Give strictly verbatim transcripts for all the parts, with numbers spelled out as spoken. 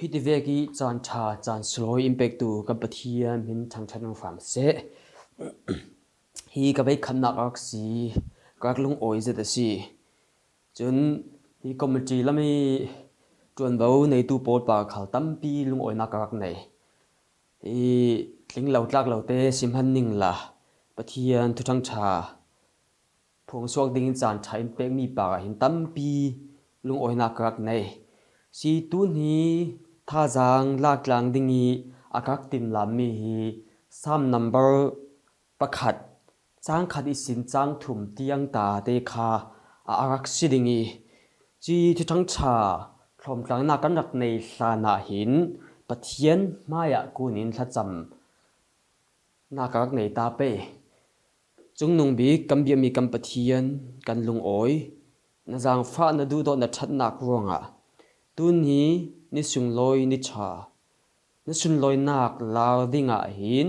Hiti vek i caan ṭha, caan silawi in pektu kan Pathian min thangṭhat hram seh. Hi ka bei khatnak a rak si, ka rak lungawi zet a si. Cun hi committee lam i ṭuanvo neitu pawl pa khal tampi lungawinak ka rak nei. Hi tling lo tlak lo te si hman ning la, Pathian thuthang ṭha phuangsuak dingin caan ṭha in pekmi pa ah hin tampi lungawinak ka rak nei. Si tuni thazaang laktlang ding i a ka rak timlammi hi Psalm number pakhat, cang khat ihsin cang thum tiang ta te kha a, a rak si ding i, ci thuthang ṭha hlawmtlangnak kan rak nei hlan ah hin Pathian hmaiah kun in thlacam na ka rak nei ta pei. Cungnung bik kan biakmi kan Pathian, kan lungawi, na zaangfah, na duhdawt, na ṭhatnak ruangah tuni ni sunglawi ni ṭha, na sunlawinak lar dingah hin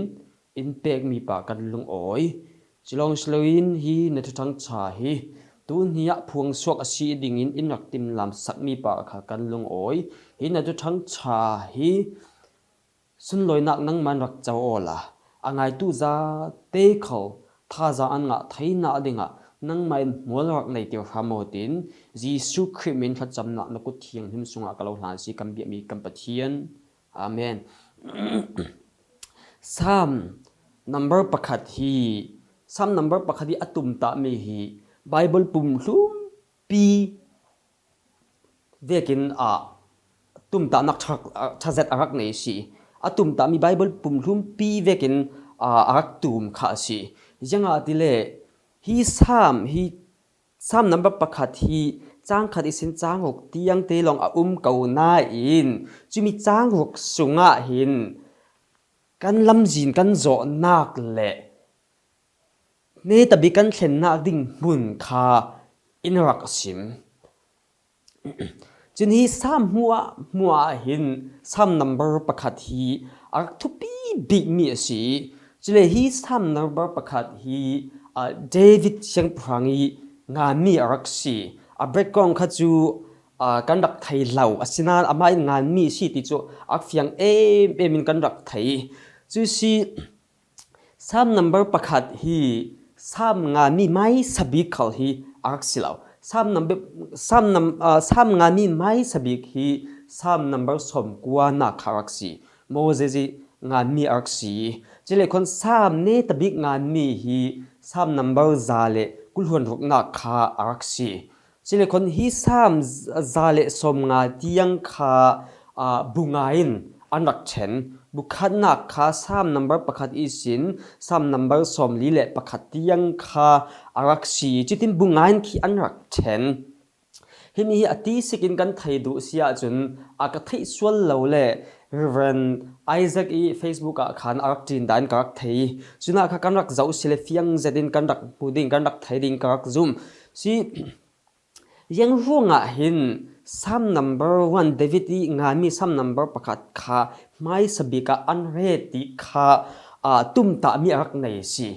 in pekmi pa kan lungawi. Culawng si loin hi na thuthang ṭha hi tuni ah phuangsuak a si dingin in rak timlam sakmi pa kha kan lungawi. Hi na thuthang ṭha hi sunlawinak nangmah in rak co awla, a ngaitu zate khal thazaang an ngah theinak dingah nangmah in hmual rak nei tir hram awtin, Jesuh Khrih min thlacamnak na kut thianghlim sungah ka lo hlan si, kan biakmi kan Pathian. Amen. Psalm number pakhat hi, Psalm number pakhat hi a tumtahmi hi Bible pumhlum pi vekin a tumtahnak ṭha, ṭha zet a rak nei si. A tumtahmi Bible pumhlum pi vekin a, a rak tum kha a si. Ziangahtile hi Psalm hi, Psalm number pakhat hi cang khat ihsin cang ruk tiang te lawng a um ko nain, cumi cang ruk sungah hin kan lamzin kan zawhnak le netabik kan thlennak ding hmun kha in rak sim. Cun hi Psalm hmuahhmuah ah hin Psalm number pakhat hi a rak thupi bikmi a si. Cule hi Psalm number pakhat hi, ah, David siangpahrang i nganmi a rak si. A background kha cu, ah, kan rak thei lo, asinain amah in nganmi a si ti cu a rak fiang em em in kan rak thei. Cu si, Psalm number pakhat hi Psalm nganmi hmaisa bik khal hi a rak si lo. Psalm number, Psalm num-, ah, Psalm nganmi hmaisa bik hi Psalm number sawmkuanak kha a rak si. Moses i nganmi a rak si. Cule khuan Psalm netabik nganmi hi Psalm number za le kul hluan ruknak kha a rak si. Cule khuan hi Psalm za le sawmnga tiang kha, ah, bu nga in an rak ṭhen. Bu khatnak kha Psalm number pakhat ihsin Psalm number sawmli le pakhat tiang kha a rak si. Cutin bu nga in khi an rak ṭhen. Himi hi a ti sikin kan thei duh si ahcun a ka theih sual lo le Reverend Isaac i Facebook ah khan a rak ṭin dan ka rak thei. Cunah kha kan rak zoh si le fiang zetin kan rak hmu ding, kan rak thei ding ka rak zum. Si, ziang ruangah hin Psalm number one, David i nganmi Psalm number pakhat kha hmaisa bik ah an ret ti kha, aa, tumtahmi a rak nei a si.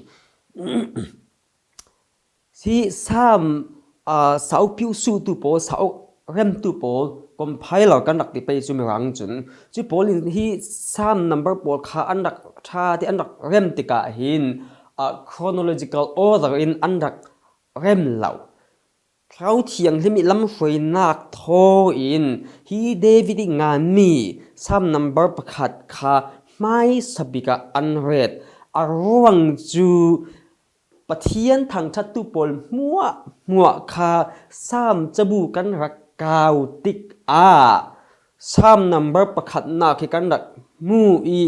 Hi Psalm, aa, saupi suhtu pawl, sau remtu pawl, compiler kan rak ti pei cu Mirang cun, cu pawl in hi Psalm number pawl kha an rak ṭha te an rak rem tikah hin, aa, chronological order in an rak rem lo. Thlarau Thianghlim i lamhruainak thaw in hi David i nganmi Psalm number pakhat kha hmaisa bik ah an ret. A ruang cu Pathian thangṭhattu pawl hmuahhmuah kha Psalm cabu kan rak kau tikah Psalm number pakhatnak hi kan rak hmu i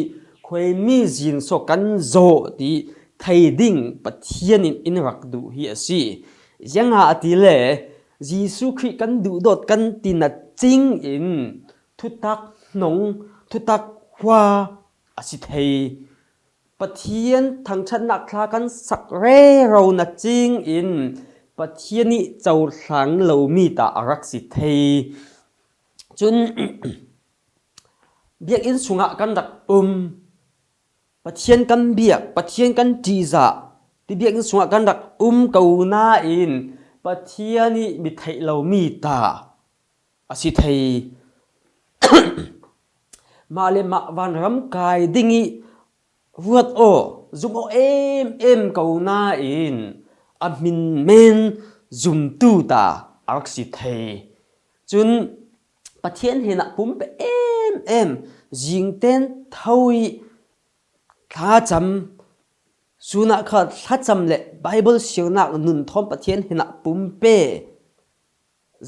khuaimi zin so kan zawh ti thei ding Pathian in in rak duh hi a si. Ziangahtile Jesuh Khrih kan duhdawt kan ti na cing in thutak hnong, thutak hua a si thei. Pathian thangṭhatnak thla kan sak rero na cing in Pathian i cohlang lomi ta a rak si thei. Cun biakinn sungah kan rak um, Pathian kan biak, Pathian kan ṭihzah ti biakinn sungah kan rak um ko nain Pathian i mi theih lomi ta a si thei. mah le mah vanram kai ding ih ruat aw, zum aw em em ko nain a hmin men zumtu ta a rak si thei. Cun Pathian hnenah pumpe em em, zingten tho ih thlacam, sunah khal thlacam le Baibal siarnak nun thawn Pathian hnenah pumpe,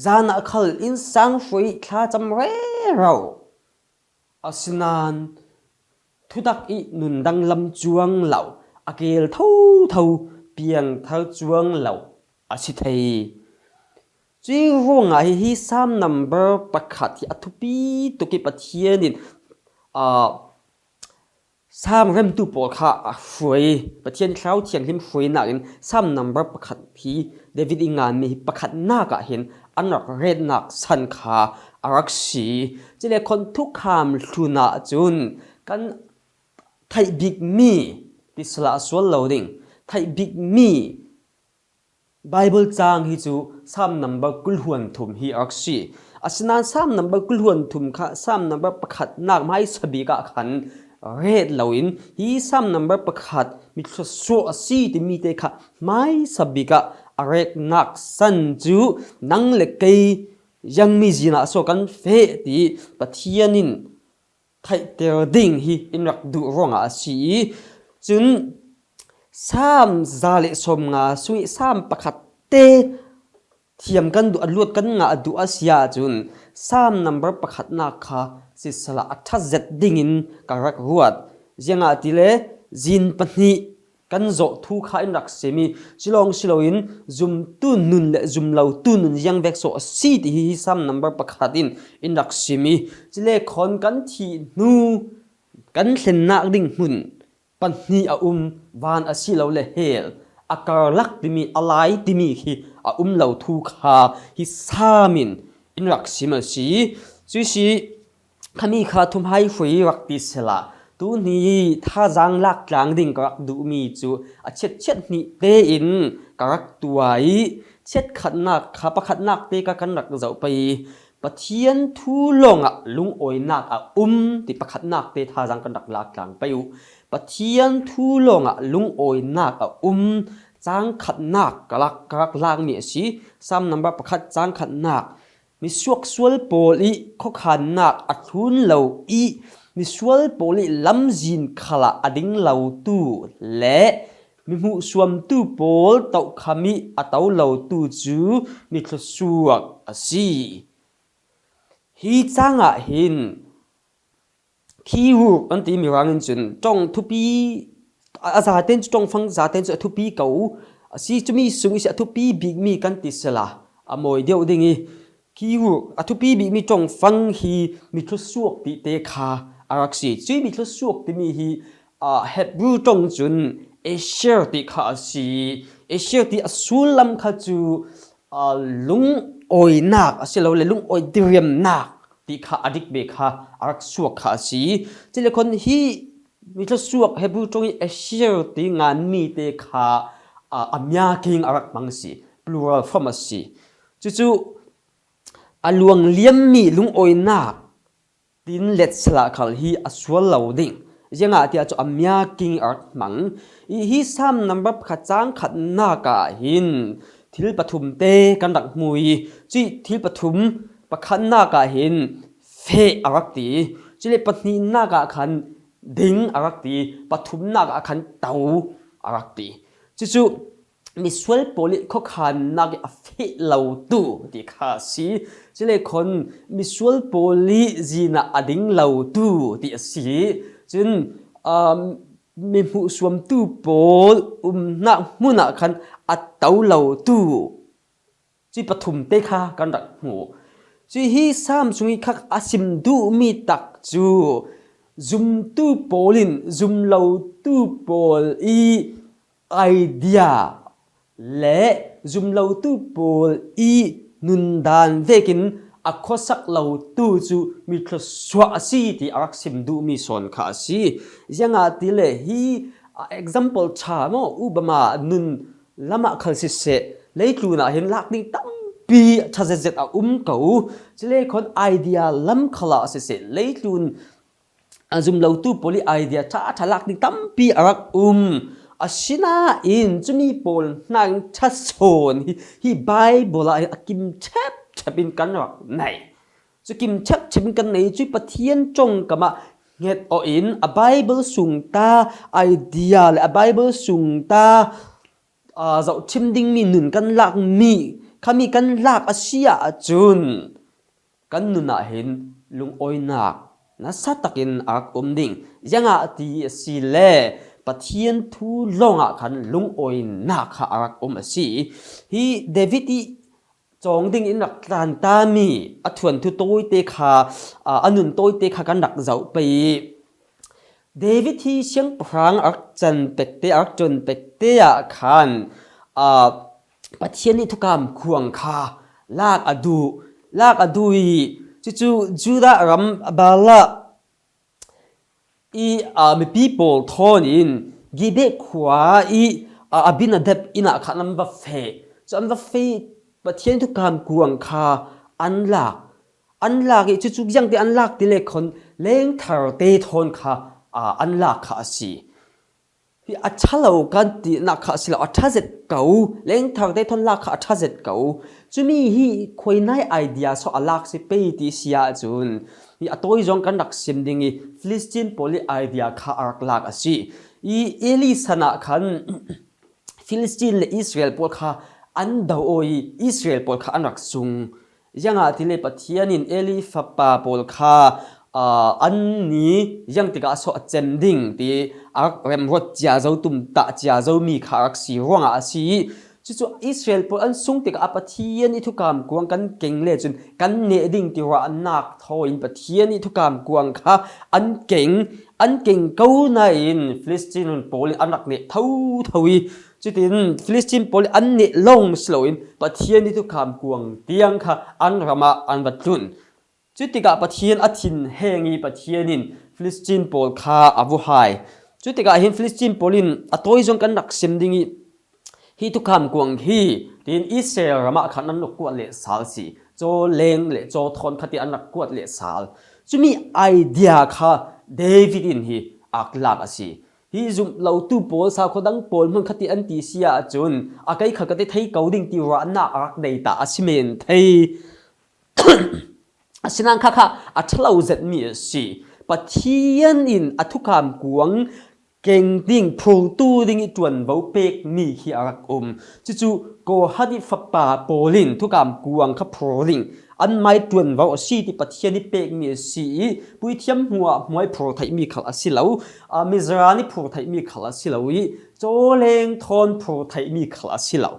zanah khal innsang hruai thlacam rero. Asinain thutak ih nun danglam cuang lo, a keel thotho piangthar cuang lo a si thei. Cuih ruangah hi, hi Salm number pakhat hi a thupi tuk ih Pathian in, aa, Salm remtu pawl kha a hruai, Pathian Thlarau Thianghlim hruainak in Salm number pakhat hi David ih nganmi hi pakhatnak ah hin an rak retnak san kha a rak si. Cule khawn thukham hlun ahcun kan theih bikmi, ti sila a sual lo ding, theih bikmi Baibal caang hi cu Salm number kul hluan thum hi a rak si. Asinain Salm number kul hluan thum kha Salm number pakhatnak hmaisa bik ah khan ret loin hi Salm number pakhat mithluasuak a si timi te kha hmaisa bik ah a reknak san cu nang le kei ziangmi zin ah so kan feh ti Pathian in theihter ding hi in rak duh ruangah a si ih, cun Salm za le sawmnga sungih Salm pakhat te thiam kan duh, a luat kan ngah duh a si ahcun Salm number pakhatnak kha sisala a ṭha zet dingin ka rak ruat. Ziangahtile zin pahnih kan zawh thu kha in rak sim ih, culawng si loin zumtu nun le zumlotu nun ziangvek so a si ti hi, hi Salm number pakhat in in rak sim ih, cule khawn kan thih hnu kan thlennak ding hmun pahnih a um, van a si lo le hell, a karlak timi, a lai timi khi a um lo thu kha hi Salm in in rak sim a si. Cuih si, khami kha thumhai hruai rak ti sehla, tuni thazaang lak tlang ding ka rak duhmi cu a chiatchiat hnih tein ka rak tuah ih, chiatkhatnak kha pakhatnak te kha kan rak zoh pei ih, Pathian thu lawngah lungawinak a um ti pakhatnak te thazaang kan rak lak tlang pei uh. Pathian thu lawngah lungawinak a um, cang khatnak ka lak, ka rak lakmi a si. Salm number pakhat cang khatnak. Misuak sual pawl ih khuakhannak a thlun lo ih misual pawl ih lamzin khalah a ding lotu le mihmuhsuamtu pawl tohkham ih a to lotu cu mithluasuak a si. Hi cangah hin Key word an timi rang in cun ṭong thupi, a, a zaten cu ṭongfang zaten cu a thupi ko a si. Cumi sung ihsi a thupi bikmi kan ti sehla a mawi deuh ding ih, key word a thupi bikmi ṭongfang hi mithluasuak tite kha a rak si. Cuih mithluasuak timi hi, aa, Hebrew ṭong cun asher ti kha a si. Asher ti a sullam kha cu, aa, lungawinak a si lo le lungawi diriamnak ti kha a dik ve kha a rak suak kha a si. Cule khawn hi mithluasuak Hebrew ṭong ih asher ti nganmi te kha, aa, a myaking a rak hmang a si, plural form a si. Cucu a luangliammi lungawinak tin let sehla khal hi a sual lo ding. Ziangah tiah cu a myaking a rak hmang. Ih hi Salm number pakhat cang khatnak ah hin thil pathum te kan rak hmu ih, cuih thil pathum pakhatnak ah hin feh a rak ti. Cule pahnihnak ah khan ding a rak ti. Pathumnak ah khan to a rak ti. Cucu misual pawl ih khuakhannak ih a feh lotu ti kha a si. Cule khawn misual pawl ih zin ah a ding lotu ti a si. Cun, um, mihmuhsuamtu pawl umnak hmun ah khan a to lotu, cuih pathum te kha kan rak hmu. Cuih hi Salm sung ih kha a sim duhmi tak cu zumtu pawl in zumlotu pawl ih idea le zumlotu pawl ih nundan vekin a khuasak lotu cu mithluasuak a si ti a rak sim duhmi sawn kha a si. Ziangahtile hi, a, example ṭha maw, upama nun lamah khal siseh, leitlun ah hin lak ding tampi ṭha zetzet a um ko. Cule khawn idea lam khalah siseh, leitlun a zumlotu pawl i idea ṭha ṭha lak ding tampi a rak um. Asinain cumi pawl hnakin ṭha sawn hi, hi Bible ah a kim ṭhep ṭhep in kan rak nei. Cu kim ṭhep ṭhep in kan nei cu Pathian ṭongkam ah hnget awh in a Bible sung ta idea le a Bible sung ta aa, zohṭhim dingmi nun kan lakmi khami kan lak a si ahcun kan nun ah hin lungawinak nasa takin a rak um ding. Ziangah ti a si le Pathian thu lawngah khan lungawinak kha a rak um a si. Hi David i cawng ding in rak tlantami a thuanthu tawite kha, aa, a nun tawite kha kan rak zoh pei i David hi siangpahrang a rak can pekte, a rak ṭuan pekte ah khan, aa, Pathian nih thukam kuang kha lak a duh, lak a duh i cucu Judah ram Baalah i, aa, mipi pawl thawn in Gibeah khua i, aa, Abinadab inn ah khan an va feh. Cu an va feh Pathian thukam kuang kha an lak. An lak i cucu ziangte an lak ti le khon lengtharte thawn kha, aa, an lak kha a si. Hi a ṭha lo kan tinak kha a si lo, a ṭha zet ko, lengtharte thawn lak kha a ṭha zet ko. Cumi hi khuinai idea so a lak si pei ti si ahcun hi a tawi zong kan rak sim ding i Filistin pawl i idea kha a rak lak a si. I Eli san ah khan Filistin le Israel pawl kha an do aw i Israel pawl kha an rak sung. Ziangahtile Pathian in Eli fapa pawl kha, aa, an ni ziang tikah so a cem ding ti a rak remruat cia zo, tumtah cia zomi kha a rak si ruangah a si i cucu Israel pawl an sung tikah a Pathian i thukam kuang kan keng le cun kan neh ding ti ruahnak thaw in Pathian i thukam kuang kha an keng, an keng ko nain Filistin pawl in an rak neh thotho i cutin Filistin pawl in an neh lawng si loin Pathian i thukam kuang tiang kha an ram ah an va tlun. Cutikah Pathian a thinheng i Pathian in Filistin pawl kha a vuhai. Cutikah hin Filistin pawl in a tawi zong kan rak sim ding i hi thukam kuang hi, tiin Israel ram ah khan an rak kuat leh sal si. Caw leng le caw thawn kha ti an rak kuat leh sal. Cumi idea kha David in hi a rak lak a si. Hi zumh lotu pawl, sakhuadang pawl hmun kha ti an ti si ahcun a kei kha ka ti thei ko ding ti ruahnak a rak nei ta a si men thei. Asinain kha kha a ṭha lo zetmi a si. Pathian in a thukam kuang keng ding, phurtu ding i ṭuanvo pekmi hi a rak um. Cucu Kohat i fapa pawl in thukam kuang kha phur ding, anmai ṭuanvo a si ti Pathian i pekmi a si i puithiam hmuah hmuai phur theihmi khal a si lo, a, mizran i phur theihmi khal a si lo i cawleng thawn phur theihmi khal a si lo.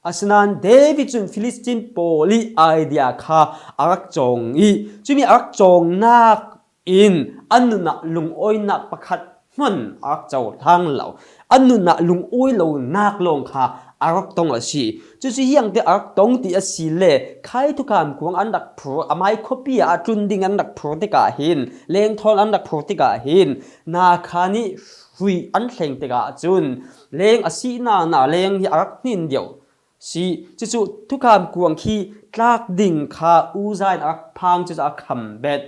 Asinain David cun Filistin pawl i idea kha a rak cawng i cumi a rak cawngnak in a nun ah lungawinak pakhat hmanh a rak cohlang lo. A nun ah lungawi lonak lawng kha a rak tong a si. Cucu ziangte a rak tong ti a si le khai thukam kuang an rak phur, amai khuapi ah a tlun ding an rak phur tikah hin, lengthawn an rak phur tikah hin, Nakhan i hrui an thleng tikah cun leng a sihnak na leng hi a rak hnin deuh si. Cucu thukam kuang khi tlak ding kha Uza in a rak phang, cucu a kham bet.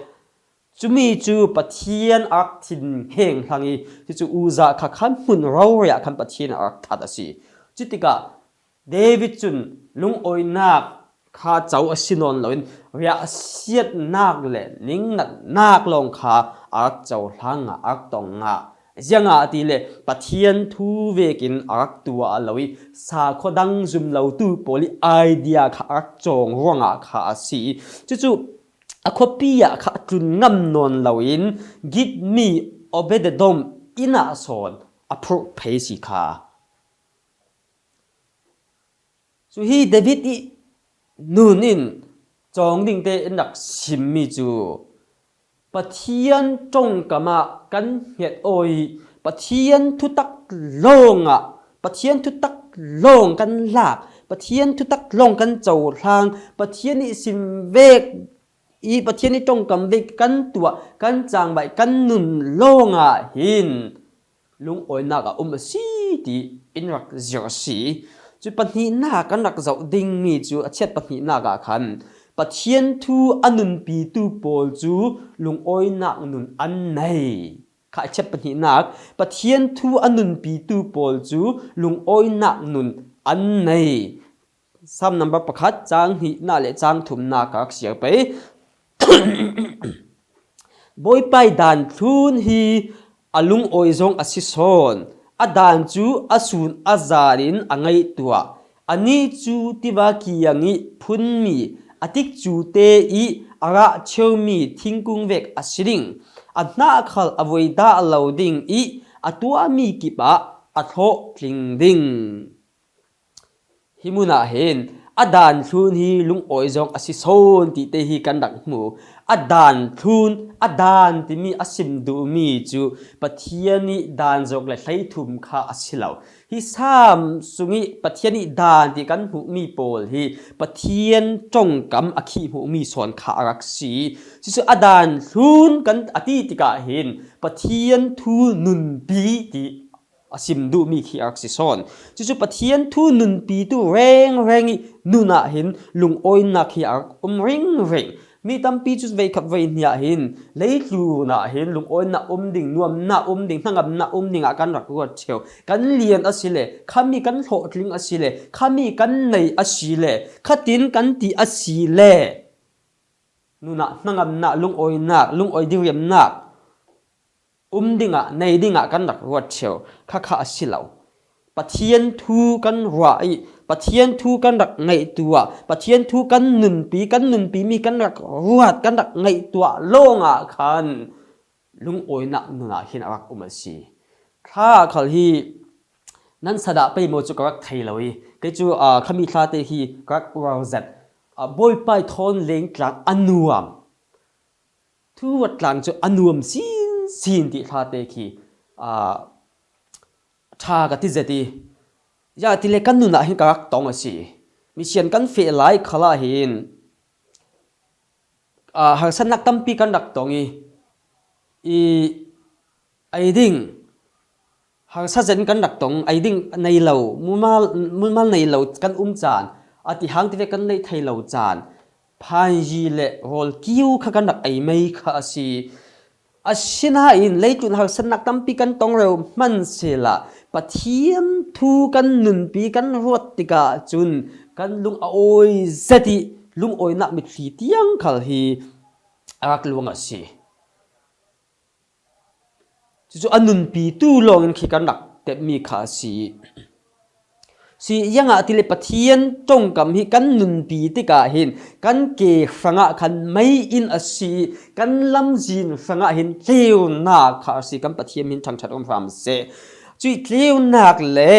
Cumi cu Pathian a rak thinheng hlang i, cucu Uza kha khan hmun rori ah khan Pathian a rak that a si. Cutikah David cun lungawinak kha co a si nawn loin riahsiatnak le ningnatnak lawng kha a rak cohlang ah a rak tong ah, ziangahtile Pathian thu vekin a rak tuah lo i sakhuadang zum lotu pawl i idea kha a rak cawng ruangah kha a si. Cucu a khuapi ah kha a tlun ngam nawn loin Gitmi Obed-edom inn ah sawn a phurh phei si kha. Cu hi David i nun in cawng dingte in rak simmi cu Pathian ṭongkam ah kan hnget aw i Pathian thutak lawng ah, Pathian thutak lawng kan lak, Pathian thutak lawng kan cohlang, Pathian i sim vek i Pathian i ṭongkam vek kan tuah, kan cangbaih, kan nun lawng ah hin lungawinak a um a si ti in rak zirh a si. Cu pahnihnak kan rak zoh dingmi cu a chiat pahnihnak ah khan Pathian thu a nunpitu pawl cu lungawinak nun an nei. Kha a chep pahnihnak, Pathian thu a nunpitu pawl cu lungawinak nun an nei. Sam number pakhat, cang hnihnak le cang thumnak ka rak siar pei. Bawipai dan thlun hi a lungawi zong a si sawn. A dan cu a sun a zan in a ngaihtuah. Anih cu tiva kiang i phunmi, a tikcute i a rah cheumi thingkung vek a si ding. A hnah khal a voi dah lo ding i a tuahmi kip ah a thlawhtling ding. Hi mun ah hin a dan thlun hi lungawi zong a si sawn tite hi kan rak hmu. A dan thlun, a dan timi a sim duhmi cu Pathian i dan zong le hleithum kha a si lo. Hi Sam sung i Pathian i dan ti kan hmuhmi pawl hi Pathian ṭongkam a khih hmuhmi sawn kha a rak si. Cucu a dan thlun kan a ti tikah hin Pathian thu nunpi ti a sim duhmi khi a rak si sawn. Cucu Pathian thu nunpitu rengreng i nun ah hin lungawinak hi a rak um ringring. Mi tampi cu veikhat veihnih ah hin leitlun ah hin lungawinak um ding, nuamnak um ding, hnangamnak um ding ah kan rak ruat ṭheu. Kan lian a si le, khami kan hlawhtling a si le, khami kan nei a si le, khatin kan ti a si le, nun ah hnangamnak, lungawinak, lungawi diriamnak um dingah, nei dingah kan rak ruat ṭheu, kha kha a si lo. Pathian thu kan ruah i, Pathian thu kan rak ngaihtuah, Pathian thu kan nunpi, kan nunpimi kan rak ruat, kan rak ngaihtuah lawngah khan lungawinak nun ah hin a rak um a si. Thla khal hi nan sadah pei maw cu ka rak thei lo i, kei cu, aa, khami thlate hi ka rak uar zet. Aa, Bawipai thawn leng tlang a nuam. Thu ruat tlang cu a nuam sinsin ti thlate khi, aa, ṭha ka ti zet i, ziangahtile kan nun ah hin ka rak tong a si. Mission kan feh lai khal ah hin, aa, harsatnak tampi kan rak tong i, i ei ding, harsa zet in kan rak tong, ei ding nei lo, mumal, mumal nei lo kan um caan, a ti hang tive kan neih thei lo caan, phanyi le rawl kiu kha kan rak ei mei kha a si. Asinain leitlun harsatnak tampi kan tong rero hmansehla Pathian thu kan nunpi kan ruat tikah cun kan lung a awi zet i lungawinak mitthli tiang khal hi a rak luang a si. Cucu a nunpitu lawngin khi kan rak tepmi kha a si. Si, ziangahtile Pathian ṭongkam hi kan nunpi tikah hin kan ke hrangah khan mei in a si, kan lamzin hrangah hin tleunak kha a si, kan Pathian min ṭhangṭhat um hram seh. Cuih tleunak le,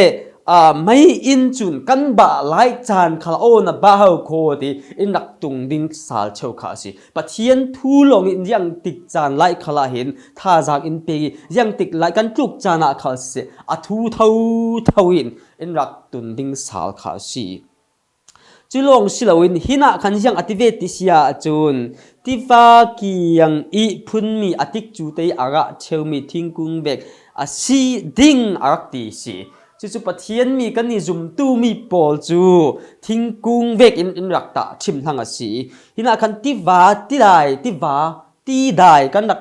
aa, mei in cun kan bah lai caan khal aw na bah ho khaw ti in rak tung ding sal cheu kha a si. Pathian thu lawngin ziangtik caan lai khal ah hin thazaang in pek i, ziangtik lai kan tluk caan ah khal siseh, a thu thotho in in rak tun ding sal kha a si. Cu lawng si loin, hinah khan ziang a ti ve ti si ahcun, tiva kiang i phunmi a tikcute i a rah ṭheumi thingkung vek a si ding a rak ti si. Cucu Pathian mi kan i zumtu mi pawl cu thingkung vekin in rak tah ṭhim hlang a si. Hinah khan tiva, tidai, tiva, tidai kan rak,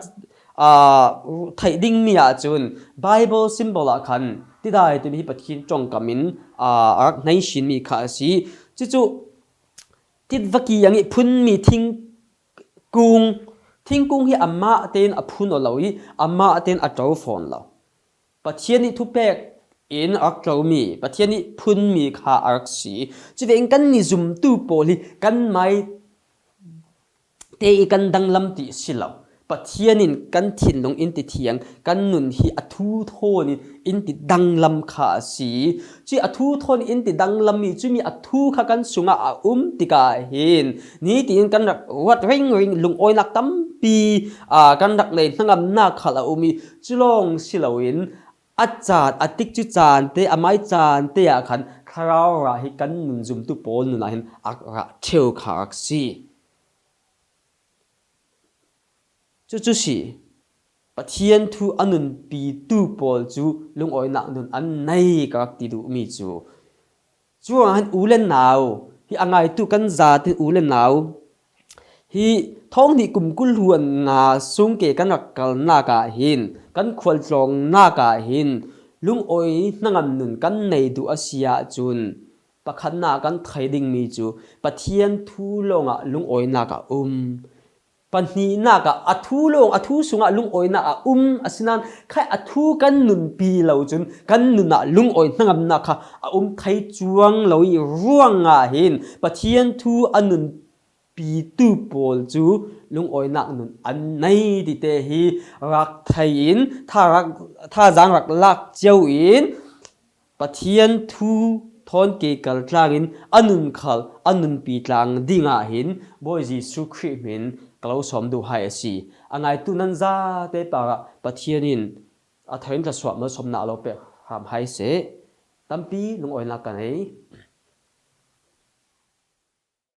aa, theih dingmi ahcun Bible symbol ah khan tidai timi hi Pathian ṭongkam in, aa, a rak hnei sinmi kha a si. Cucu tiva kiang i phunmi thingkung, thingkung hi amah tein a phun aw lo i amah tein a ṭo fawn lo. Pathian nih thupek in a rak ṭomi, Pathian nih phunmi kha a rak si. Cuvekin kan i zumtu pawl hi kan mai te i kan danglam ti si lo. Pathian in kan thinlung in ti thiang, kan nun hi a thu thawn in in ti danglam kha a si. Cuih a thu thawn in ti danglam i cumi a thu kha kan sungah a um tikah hin nitin kan rak ruat ringring, lungawinak tampi, aa, kan rak nei, hnangamnak khal a um i, cu lawng si loin a caan, a tikcu caan te, a mai caan te ah khan thlarau rah hi kan nun zumtu pawl nun ah hin a rah ṭheu kha a rak si. Cucu si, Pathian thu a nunpitu pawl cu lungawinak nun an nei ka rak ti duhmi cu, curuangah hin u le nau, hi a ngaitu kan zatin u le nau, Hi thawng hnih kum kul hluan nga sung ke kan rak kalnak ah hin, kan khualtlawngnak ah hin lungawi hnangam nun kan nei duh a si ahcun, pakhatnak kan thei dingmi cu Pathian thu lawngah lungawinak a um. Pahnihnak ah a thu lawng, a thu sungah lungawinak a um, asinain khai a thu kan nunpi lo cun kan nun ah lungawi hnangamnak kha a um thei cuang lo i ruangah hin Pathian thu a nun pitu pawl cu lungawinak nun an nei tite hi rak thei in tha rak, thazaang rak lak cio in Pathian thu thawn ke kal tlang in a nun khal a nunpi tlang dingah hin Bawi Jesuh Khrih hmin ka lo sawm duh hai a si. A ngaitu nan zate parah Pathian in a thawin thlasuah malsawmnak a lo pek hram hai seh. Tampi lungawinak ka nei.